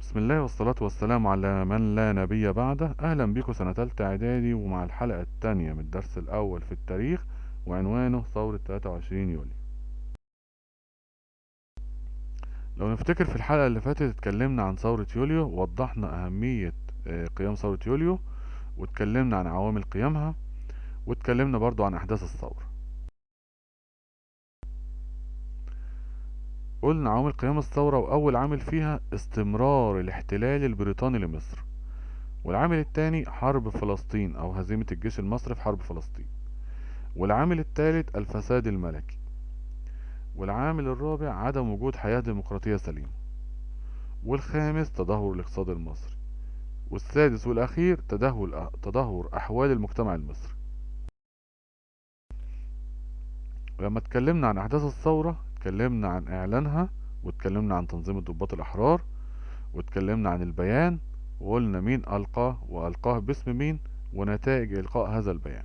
بسم الله والصلاة والسلام على من لا نبي بعده. أهلا بكم سنة تالتة إعدادي ومع الحلقة الثانية من الدرس الأول في التاريخ وعنوانه ثورة 23 يوليو. لو نفتكر في الحلقة اللي فاتت اتكلمنا عن ثورة يوليو، ووضحنا أهمية قيام ثورة يوليو، واتكلمنا عن عوامل قيامها، واتكلمنا برضو عن أحداث الثورة. قلنا عوامل قيام الثورة، وأول عامل فيها استمرار الاحتلال البريطاني لمصر، والعامل الثاني حرب فلسطين أو هزيمة الجيش المصري في حرب فلسطين، والعامل الثالث الفساد الملكي، والعامل الرابع عدم وجود حياة ديمقراطية سليمة، والخامس تدهور الاقتصاد المصري، والسادس والأخير تدهور أحوال المجتمع المصري. ولما اتكلمنا عن أحداث الثورة اتكلمنا عن إعلانها، واتكلمنا عن تنظيم الضباط الأحرار، واتكلمنا عن البيان، وقلنا مين ألقاه وألقاه باسم مين ونتائج إلقاء هذا البيان،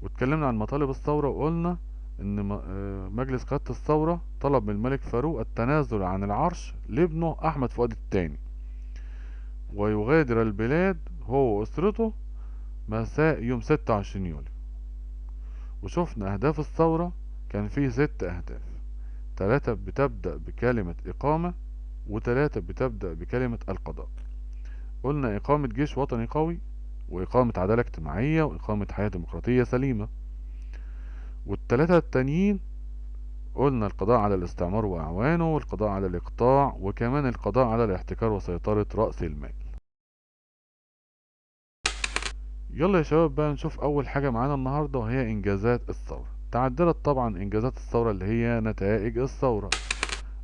واتكلمنا عن مطالب الثورة، وقلنا إن مجلس قيادة الثورة طلب من الملك فاروق التنازل عن العرش لابنه أحمد فؤاد الثاني، ويغادر البلاد هو وأسرته مساء يوم 26 يوليو. وشفنا أهداف الثورة، كان فيه 6 أهداف، 3 بتبدأ بكلمة إقامة، و3 بتبدأ بكلمة القضاء. قلنا إقامة جيش وطني قوي، وإقامة عدالة اجتماعية، وإقامة حياة ديمقراطية سليمة. والتلاتة التانيين قلنا القضاء على الاستعمار وأعوانه، والقضاء على الإقطاع، وكمان القضاء على الاحتكار وسيطرة رأس المال. يلا يا شباب بقى نشوف أول حاجة معانا النهاردة، وهي إنجازات الثورة. تعدلت طبعا إنجازات الثورة اللي هي نتائج الثورة.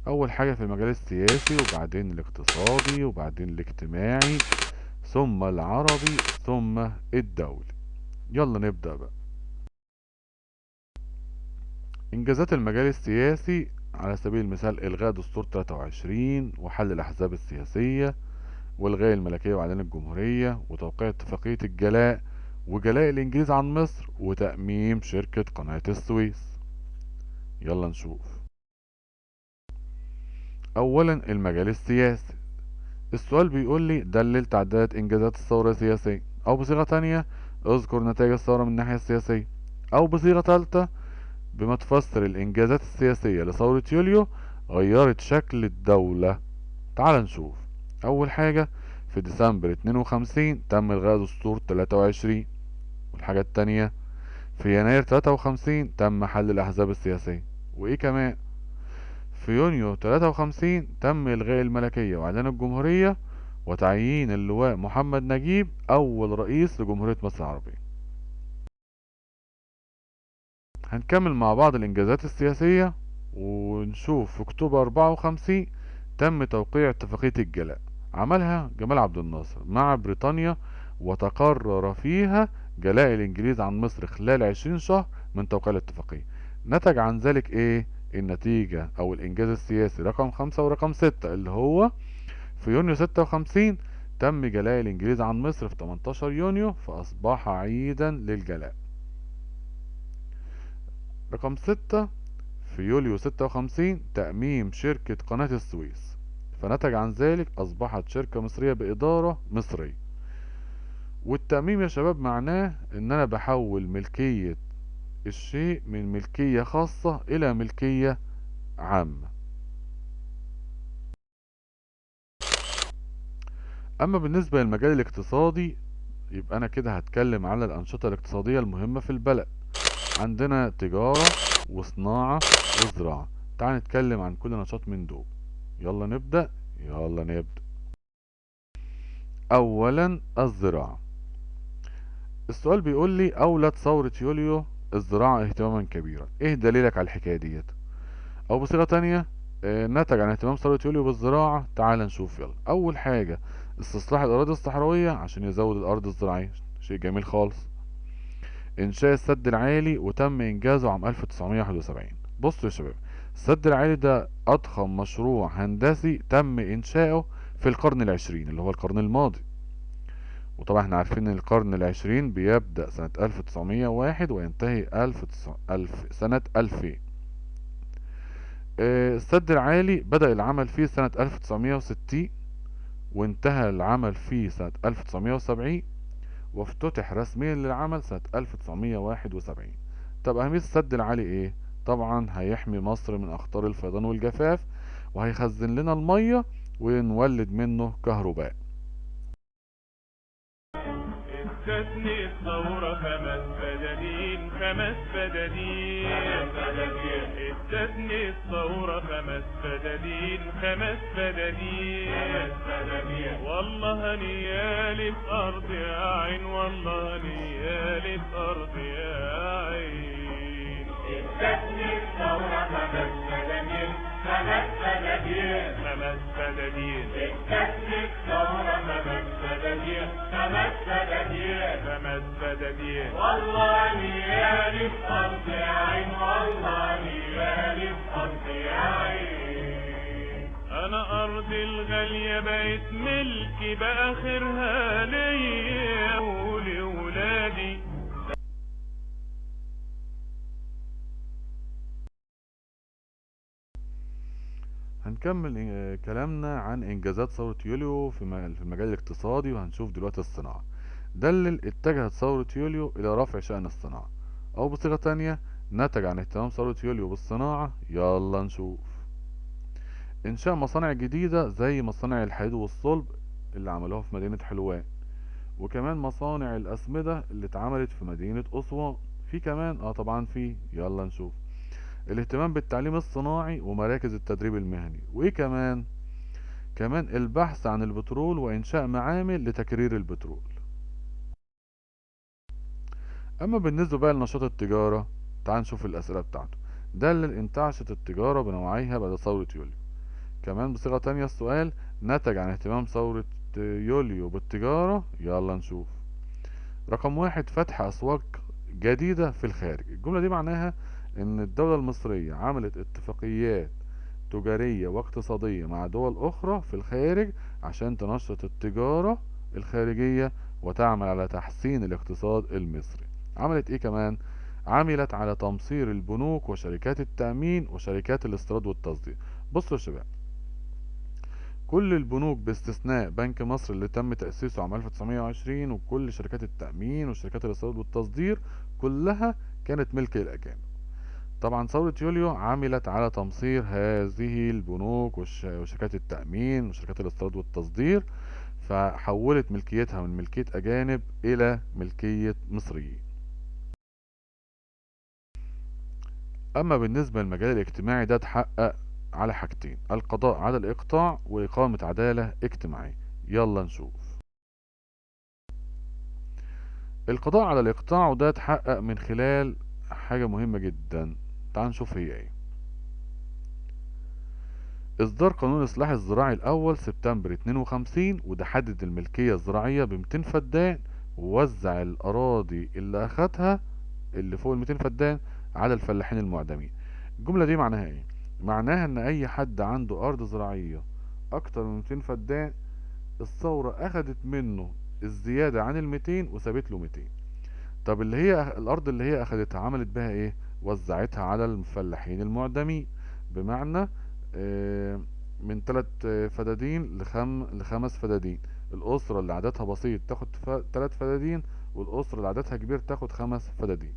أول حاجة في المجال السياسي، وبعدين الاقتصادي، وبعدين الاجتماعي، ثم العربي، ثم الدولي. يلا نبدأ بقى. إنجازات المجال السياسي على سبيل المثال إلغاء دستور 23، وحل الأحزاب السياسية، والغاء الملكية وإعلان الجمهورية، وتوقيع اتفاقية الجلاء وجلاء الإنجليز عن مصر، وتأميم شركة قناة السويس. يلا نشوف. أولا المجال السياسي. السؤال بيقول لي دلل تعدادات إنجازات الثورة السياسية، أو بصيغة تانية اذكر نتائج الثورة من الناحية السياسية، أو بصيغة تالتة بما تفسر الإنجازات السياسية لثورة يوليو غيرت شكل الدولة. تعال نشوف. أول حاجة في ديسمبر 52 تم إلغاء دستور 23، والحاجة التانية في يناير 53 تم حل الأحزاب السياسية، وإيه كمان في يونيو 53 تم إلغاء الملكية وإعلان الجمهورية وتعيين اللواء محمد نجيب أول رئيس لجمهورية مصر العربية. هنكمل مع بعض الإنجازات السياسية ونشوف في أكتوبر 54 تم توقيع اتفاقية الجلاء، عملها جمال عبد الناصر مع بريطانيا، وتقرر فيها جلاء الإنجليز عن مصر خلال 20 شهر من توقيع الاتفاقية. نتج عن ذلك إيه؟ النتيجة أو الإنجاز السياسي رقم 5 ورقم 6، اللي هو في يونيو 56 تم جلاء الإنجليز عن مصر في 18 يونيو، فأصبح عيدا للجلاء. رقم 6 في يوليو 56 تأميم شركة قناة السويس، فنتج عن ذلك أصبحت شركة مصرية بإدارة مصرية. والتأميم يا شباب معناه إن أنا بحول ملكية الشيء من ملكية خاصة إلى ملكية عامة. أما بالنسبة للمجال الاقتصادي يبقى أنا كده هتكلم على الأنشطة الاقتصادية المهمة في البلد. عندنا تجارة وصناعة وزراعة. تعال نتكلم عن كل نشاط من دول. يلا نبدأ. يلا نبدأ. أولا الزراعة. السؤال بيقول لي أولت ثورة يوليو الزراعة اهتماما كبيرا، ايه دليلك على الحكاية ديت؟ أو بصيغة تانية نتج عن اهتمام ثورة يوليو بالزراعة. تعال نشوف. يلا أول حاجة استصلاح الأراضي الصحراوية عشان يزود الأرض الزراعية، شيء جميل خالص. إنشاء السد العالي وتم إنجازه عام 1971. بصوا يا شباب، السد العالي ده أضخم مشروع هندسي تم إنشاؤه في القرن العشرين اللي هو القرن الماضي. وطبعا احنا عارفين ان القرن العشرين بيبدأ سنة 1901 وينتهي سنة 2000. السد العالي بدأ العمل فيه سنة 1960 وانتهى العمل فيه سنة 1970، وافتتح رسميا للعمل سنة 1971. طب أهمية السد العالي ايه؟ طبعا هيحمي مصر من أخطار الفيضان والجفاف، وهيخزن لنا المية ونولد منه كهرباء. ادتني الثورة 5 فدادين 5 فدادين، ادتني الثورة 5 فدادين 5 فدادين، والله هنيالي في أرض يا عين، والله هنيالي في أرض يا عين. ادتني الثورة 5 فدادين 5 فدادين 5 فدادين، ادتني الثورة 5 فدادين 5 فدادين 5 فدادين، والله نيالي في أرض يا عين، والله نيالي في أرض يا عين. أنا أرضي الغالية بقت ملكي، بقى خيرها ليا ولولادي. هنكمل كلامنا عن إنجازات ثورة يوليو في المجال الاقتصادي، وهنشوف دلوقتي الصناعة. دلل اتجهت ثورة يوليو إلى رفع شأن الصناعة، أو بصيغة تانية نتج عن اهتمام ثورة يوليو بالصناعة. يلا نشوف. إنشاء مصانع جديدة زي مصانع الحديد والصلب اللي عملوها في مدينة حلوان، وكمان مصانع الأسمدة اللي اتعملت في مدينة أسوان. في كمان طبعا في، يلا نشوف. الاهتمام بالتعليم الصناعي ومراكز التدريب المهني، وايه كمان؟ كمان البحث عن البترول وإنشاء معامل لتكرير البترول. أما بالنسبة بقى لنشاط التجارة، تعال نشوف الأسئلة بتاعته. دلل انتعشت التجارة بنوعيها بعد ثورة يوليو. كمان بصيغة تانية السؤال نتج عن اهتمام ثورة يوليو بالتجارة. يلا نشوف. رقم 1، فتح أسواق جديدة في الخارج. الجملة دي معناها إن الدولة المصرية عملت اتفاقيات تجارية واقتصادية مع دول أخرى في الخارج عشان تنشط التجارة الخارجية وتعمل على تحسين الاقتصاد المصري. عملت إيه كمان؟ عملت على تمصير البنوك وشركات التأمين وشركات الاستيراد والتصدير. بصوا يا شباب، كل البنوك باستثناء بنك مصر اللي تم تأسيسه عام 1920، وكل شركات التأمين وشركات الاستيراد والتصدير كلها كانت ملك للأجانب. طبعا ثورة يوليو عملت على تمصير هذه البنوك وشركات التأمين وشركات الاستيراد والتصدير، فحولت ملكيتها من ملكية أجانب إلى ملكية مصريين. أما بالنسبة للمجال الاجتماعي ده اتحقق على حاجتين: القضاء على الإقطاع وإقامة عدالة اجتماعية. يلا نشوف. القضاء على الإقطاع وده اتحقق من خلال حاجة مهمة جدا، تعال نشوف هي ايه. اصدار قانون الاصلاح الزراعي الاول سبتمبر 52، وده حدد الملكية الزراعية ب200 فدان، ووزع الاراضي اللي اخدها اللي فوق ال200 فدان على الفلاحين المعدمين. الجملة دي معناها ايه؟ معناها ان اي حد عنده ارض زراعية اكتر من 200 فدان، الثورة اخدت منه الزيادة عن ال200 وسابت له 200. طب اللي هي الارض اللي هي اخدتها عملت بها ايه؟ وزعتها على الفلاحين المعدمين، بمعنى من 3 فدادين ل5 فدادين. الاسرة اللي عددها بسيط تاخد 3 فدادين، والاسرة اللي عددها كبير تاخد 5 فدادين.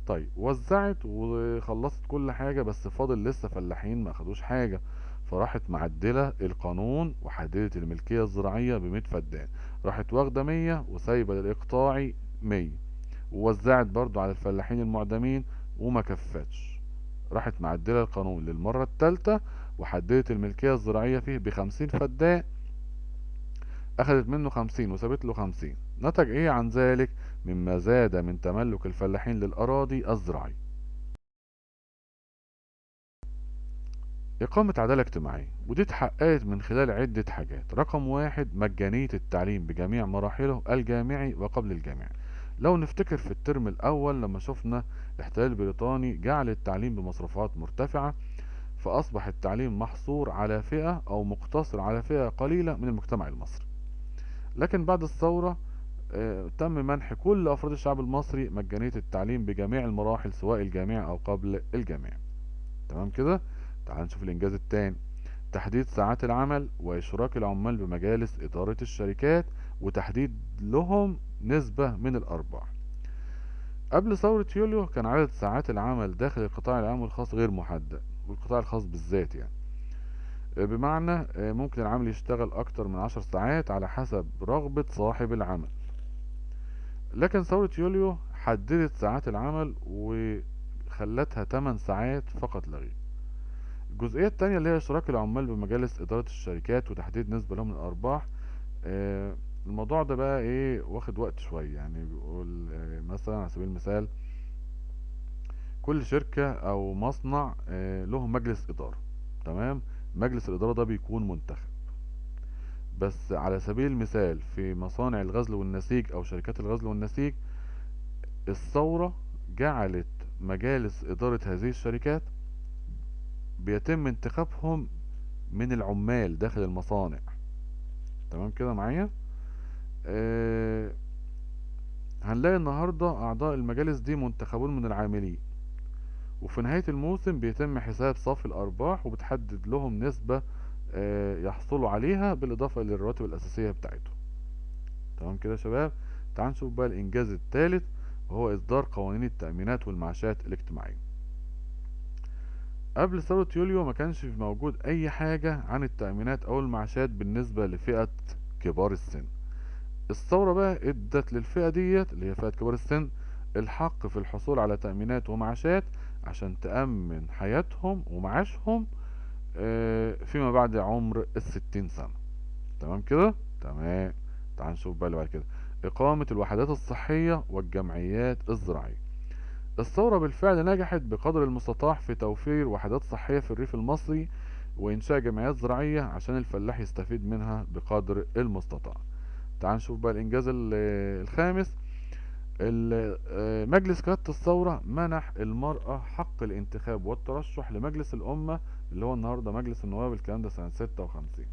طيب وزعت وخلصت كل حاجة، بس فاضل لسه فلاحين ما اخدوش حاجة، فراحت معدلة القانون وحددت الملكية الزراعية ب100 فدان، راحت واخدة 100 وسايبة للإقطاعي 100، ووزعت برضو على الفلاحين المعدمين وما كفتش، راحت معدلة القانون للمرة الثالثة وحددت الملكية الزراعية فيه ب50 فدان، أخدت منه 50 وسابت له 50. نتج إيه عن ذلك؟ مما زاد من تملك الفلاحين للأراضي الزراعية. إقامة عدالة اجتماعية، ودي اتحققت من خلال عدة حاجات. رقم 1، مجانية التعليم بجميع مراحله الجامعي وقبل الجامعي. لو نفتكر في الترم الأول لما شفنا الاحتلال البريطاني جعل التعليم بمصروفات مرتفعة، فأصبح التعليم محصور على فئة أو مقتصر على فئة قليلة من المجتمع المصري. لكن بعد الثورة تم منح كل أفراد الشعب المصري مجانية التعليم بجميع المراحل سواء الجامعي أو قبل الجامعي. تمام كده؟ تعال نشوف الإنجاز الثاني، وتحديد ساعات العمل، وإشراك العمال بمجالس إدارة الشركات، وتحديد لهم نسبة من الأرباح. قبل ثورة يوليو كان عدد ساعات العمل داخل القطاع العام والخاص غير محدد، والقطاع الخاص بالذات يعني، بمعنى ممكن العامل يشتغل أكتر من 10 ساعات على حسب رغبة صاحب العمل. لكن ثورة يوليو حددت ساعات العمل وخلتها 8 ساعات فقط لا غير. الجزئية التانية اللي هي إشراك العمال بمجالس إدارة الشركات وتحديد نسبة لهم من الأرباح. الموضوع ده بقى إيه، واخد وقت شوية. يعني بيقول مثلا على سبيل المثال كل شركة أو مصنع له مجلس إدارة، تمام؟ مجلس الإدارة ده بيكون منتخب. بس على سبيل المثال في مصانع الغزل والنسيج أو شركات الغزل والنسيج، الثورة جعلت مجالس إدارة هذه الشركات بيتم انتخابهم من العمال داخل المصانع. تمام كده معايا؟ هنلاقي النهاردة أعضاء المجالس دي منتخبون من العاملين، وفي نهاية الموسم بيتم حساب صافي الأرباح وبتحدد لهم نسبة يحصلوا عليها بالإضافة للرواتب الأساسية بتاعتهم. تمام كده يا شباب؟ تعال نشوف بقى الإنجاز الثالث، وهو إصدار قوانين التأمينات والمعاشات الاجتماعية. قبل ثورة يوليو ما كانش موجود أي حاجة عن التأمينات أو المعاشات بالنسبة لفئة كبار السن. الثورة بقى ادت للفئة ديت اللي هي فئة كبار السن الحق في الحصول على تأمينات ومعاشات عشان تأمن حياتهم ومعاشهم فيما بعد عمر 60 سنة. تمام كده؟ تمام. تعال نشوف بقى اللي بعد كده، إقامة الوحدات الصحية والجمعيات الزراعية. الثورة بالفعل نجحت بقدر المستطاع في توفير وحدات صحية في الريف المصري وإنشاء جمعيات زراعية عشان الفلاح يستفيد منها بقدر المستطاع. تعال نشوف بقى الإنجاز الخامس. مجلس قيادة الثورة منح المرأة حق الانتخاب والترشح لمجلس الأمة اللي هو النهاردة مجلس النواب، الكلام ده سنة 56.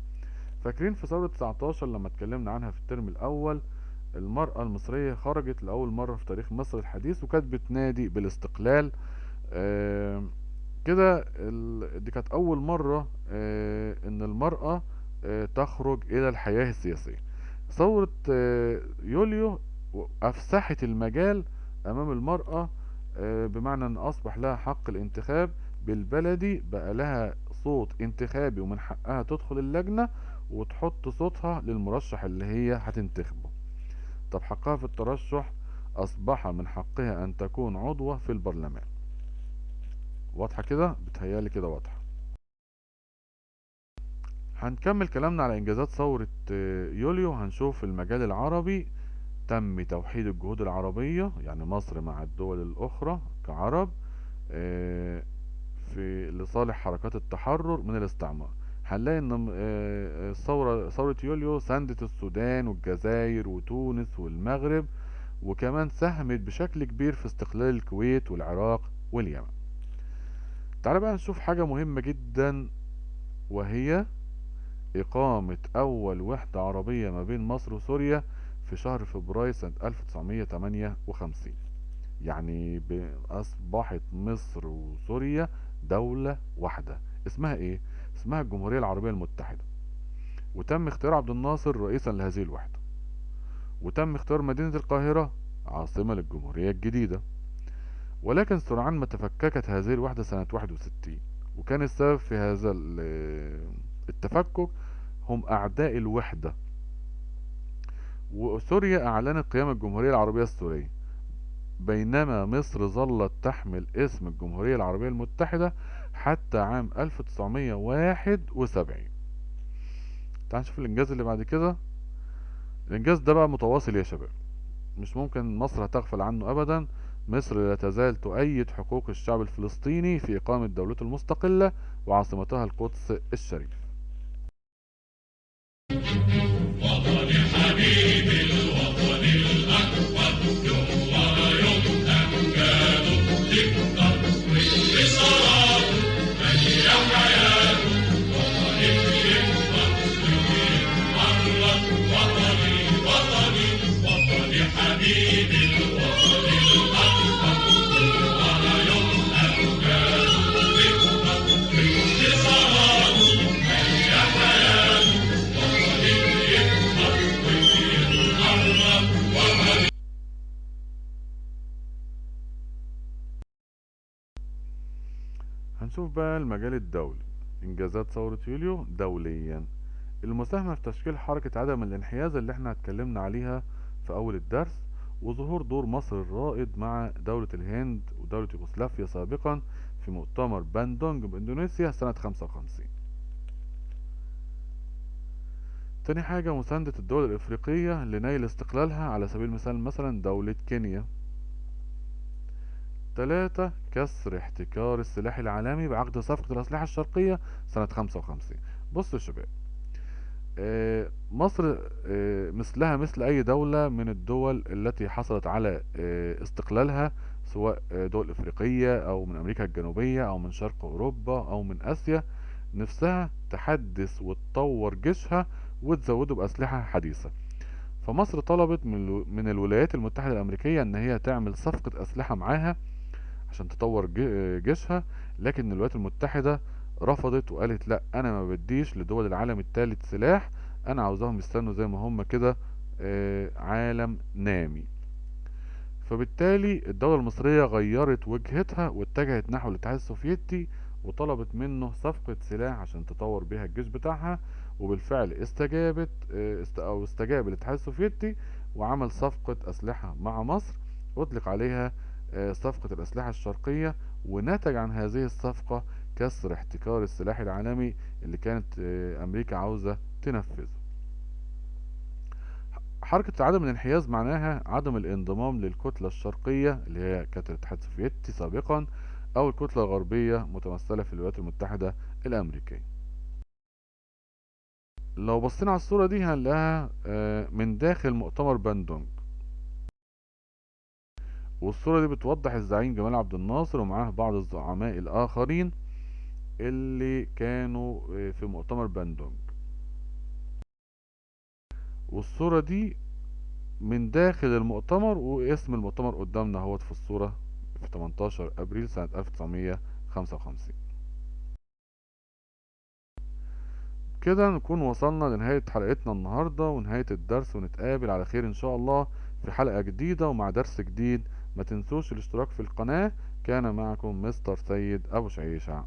فاكرين في ثورة 19 لما اتكلمنا عنها في الترم الأول، المرأة المصرية خرجت لأول مرة في تاريخ مصر الحديث وكانت بتنادي بالاستقلال. كده دي كانت أول مرة إن المرأة تخرج إلى الحياة السياسية. ثورة يوليو أفسحت المجال أمام المرأة، بمعنى أن أصبح لها حق الانتخاب بالبلدي، بقى لها صوت انتخابي ومن حقها تدخل اللجنة وتحط صوتها للمرشح اللي هي هتنتخبه. طب حقها في الترشح أصبح من حقها أن تكون عضوة في البرلمان. واضحة كده؟ بتهيالي كده واضحة. هنكمل كلامنا على إنجازات ثورة يوليو. هنشوف المجال العربي تم توحيد الجهود العربية، يعني مصر مع الدول الأخرى كعرب في لصالح حركات التحرر من الاستعمار. هنلاقي ان ثورة يوليو ساندت السودان والجزائر وتونس والمغرب، وكمان ساهمت بشكل كبير في استقلال الكويت والعراق واليمن. تعال بقى نشوف حاجة مهمة جدا، وهي إقامة أول وحدة عربية ما بين مصر وسوريا في شهر فبراير سنة 1958. يعني أصبحت مصر وسوريا دولة واحدة. اسمها إيه؟ اسمها الجمهورية العربية المتحدة. وتم اختيار عبد الناصر رئيسا لهذه الوحدة، وتم اختيار مدينة القاهرة عاصمة للجمهورية الجديدة. ولكن سرعان ما تفككت هذه الوحدة سنة 61، وكان السبب في هذا التفكك هم أعداء الوحدة. وسوريا أعلنت قيام الجمهورية العربية السورية، بينما مصر ظلت تحمل اسم الجمهورية العربية المتحدة حتى عام 1971. تعال نشوف الإنجاز اللي بعد كده. الإنجاز ده بقى متواصل يا شباب، مش ممكن مصر هتغفل عنه أبدا. مصر لا تزال تؤيد حقوق الشعب الفلسطيني في إقامة دولته المستقلة وعاصمتها القدس الشريف. وطني حبيبي الوطن الأكبر، يوم ورا يوم أمجاده تكتر، وانتصاراته ماشية حياته، وطني بيكبر وبيتحرر. وطني وطني وطني حبيبي الوطن الأكبر، يوم ورا يوم أمجاده تكتر، وانتصاراته ماشية نشوف بقى المجال الدولي، إنجازات ثورة يوليو دوليا. المساهمة في تشكيل حركة عدم الانحياز اللي احنا اتكلمنا عليها في أول الدرس، وظهور دور مصر الرائد مع دولة الهند ودولة يوغوسلافيا سابقا في مؤتمر باندونج بإندونيسيا سنة 55. تاني حاجة مساندة الدول الإفريقية لنيل استقلالها، على سبيل المثال مثلا دولة كينيا. 3 كسر احتكار السلاح العالمي بعقد صفقة الأسلحة الشرقية سنة 55. بصوا يا شباب، مصر مثلها مثل أي دولة من الدول التي حصلت على استقلالها، سواء دول إفريقية أو من أمريكا الجنوبية أو من شرق أوروبا أو من آسيا، نفسها تحدث وتطور جيشها وتزوده بأسلحة حديثة. فمصر طلبت من الولايات المتحدة الأمريكية إن هي تعمل صفقة أسلحة معاها عشان تطور جيشها، لكن الولايات المتحدة رفضت وقالت لا، أنا ما بديش لدول العالم الثالث سلاح، أنا عاوزاهم يستنوا زي ما هم كده، عالم نامي. فبالتالي الدولة المصرية غيرت وجهتها واتجهت نحو الاتحاد السوفيتي وطلبت منه صفقة سلاح عشان تطور بيها الجيش بتاعها، وبالفعل استجاب الاتحاد السوفيتي وعمل صفقة أسلحة مع مصر أطلق عليها صفقة الأسلحة الشرقية، ونتج عن هذه الصفقة كسر احتكار السلاح العالمي اللي كانت أمريكا عاوزة تنفذه. حركة عدم الانحياز معناها عدم الانضمام للكتلة الشرقية اللي هي كانت الاتحاد السوفيتي سابقا، أو الكتلة الغربية متمثلة في الولايات المتحدة الأمريكية. لو بصينا على الصورة دي هنلاقيها من داخل مؤتمر باندونج، والصورة دي بتوضح الزعيم جمال عبد الناصر ومعاه بعض الزعماء الآخرين اللي كانوا في مؤتمر باندونج. والصورة دي من داخل المؤتمر، واسم المؤتمر قدامنا اهوت في الصورة في 18 أبريل سنة 1955. كده نكون وصلنا لنهاية حلقتنا النهاردة ونهاية الدرس، ونتقابل على خير إن شاء الله في حلقة جديدة ومع درس جديد. ما تنسوش الاشتراك في القناة. كان معكم مستر سيد أبو شعيشع.